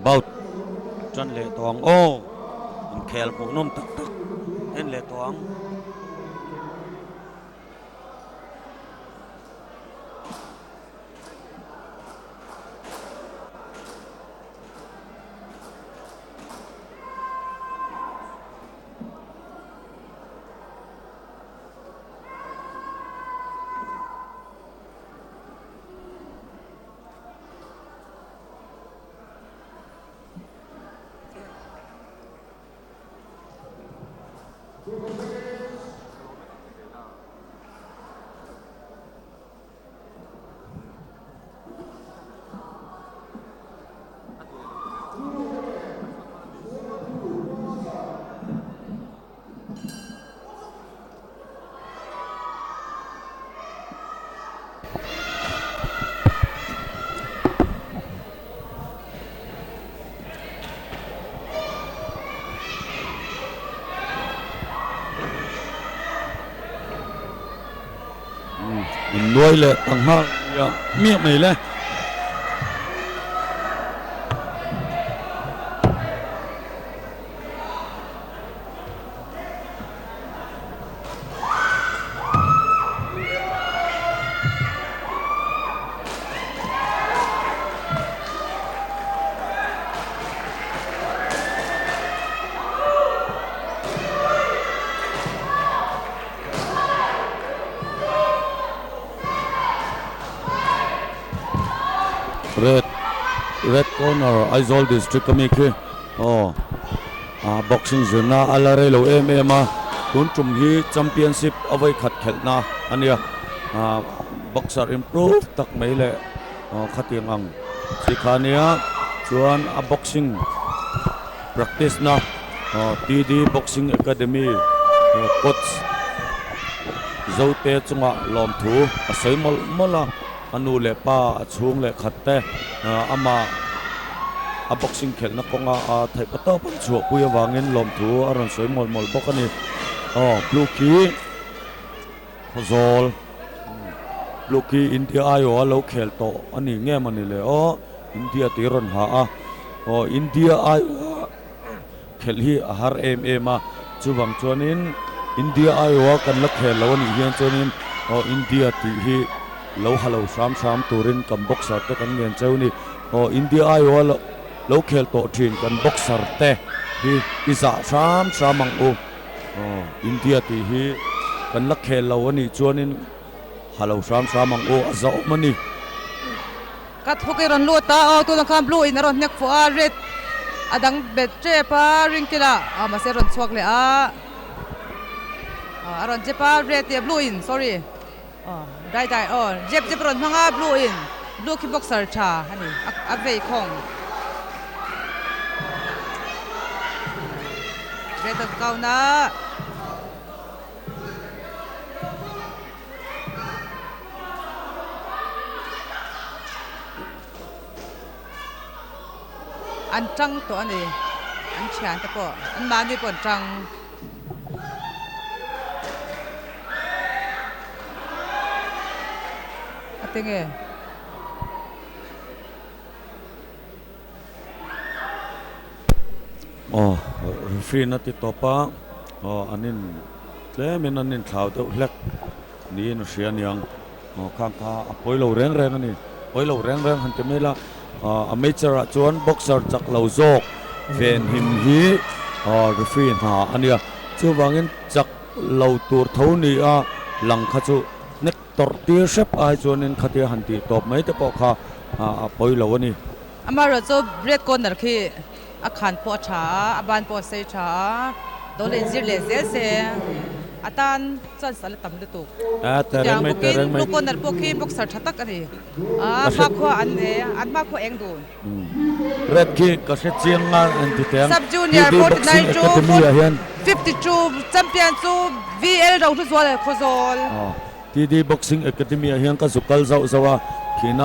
Bout tan leh tawh ang aw. Inkhel hmuhnawm tak tak en leh tawh ang. Innuai leh ta nghal miah miah mai le. Red red corner Aizawl district ami khi aw ah boxing zirna a la rei lo em em a tun tum hi championship a vawi khat khelh na a nia ah boxer improve tak mai leh aw khatiang ang chi kha a nia chuan a boxing practice na aw T D boxing academy coach Zote chungah lawmthu a sawi mawlh mawlh a. A nu leh pa a chhung leh khat te amah a boxing khelhna kawnga a theih pa tawp an chhuahpui avangin lawmthu a rawn sawi mawlh mawlh bawk a ni. Aw Blue khi Khawzawl Blue khi India aiawh a lo khel tawh a ni nge mawni le aw India tih rawn ha a aw India aiawh a khelh hi a har em em a, chuvang chuanin India aiawha kan la khel lo a nih hian chuanin aw India tih hi lo ha lo hram hram turin kan boxer te kan ngen cheu a ni. Aw India aiawha lo lo khel tawh thin kan boxer te hi i zah hram hram ang u. Aw India tih hi kan la khel lo a nih chuanin ha lo hram hram ang u a zahawm a ni. Ka thuk i rawn lut a, aw tunah khan blue in a rawn hnek fuh a, red a dang bet tep a ring kila aw mahse a rawn chhuak leh a, aw a rawn jep a red leh blue in sorry aw dai dai aw jep jep a rawn hmang a blue in blue khi boxer tha a ni a vei khawng red a count a. An tang tawh a ni an thian te pawh an mahni pawh an tang. A tinge. Aw referee na ti tawp a aw an in tlemin an inthlau deuh hlek niin a hria aniang aw khang kha a pawi lo reng reng a ni pawi lo reng reng han ti mai ila ah amateur ah chuan boxer chak lo zawk venhim hi aw referee hna a nia chuvangin chak lo tur tho ni a lang kha chu nek tawrh tir hrep ai chuanin khatia han tih tawp mai te pawh kha a pawi lo a ni. Amaherawh chu red corner khi a khan pawh a tha a, a ban pawh a sei tha a, dawn leh inzir leh zel se a tan chuan sal a tam lutuk. Chutiang bawkin blue corner pawh khi boxer tha tak a ni a, hmakhua an e, an hmakhua eng dun. Red khi ka hre chiang nga an ti teh ang. Sub junior 49 to 52 champion chu VL Rohluzual Khawzawl. TD Boxing Academy ah hian ka zuk kal zauh zauh a,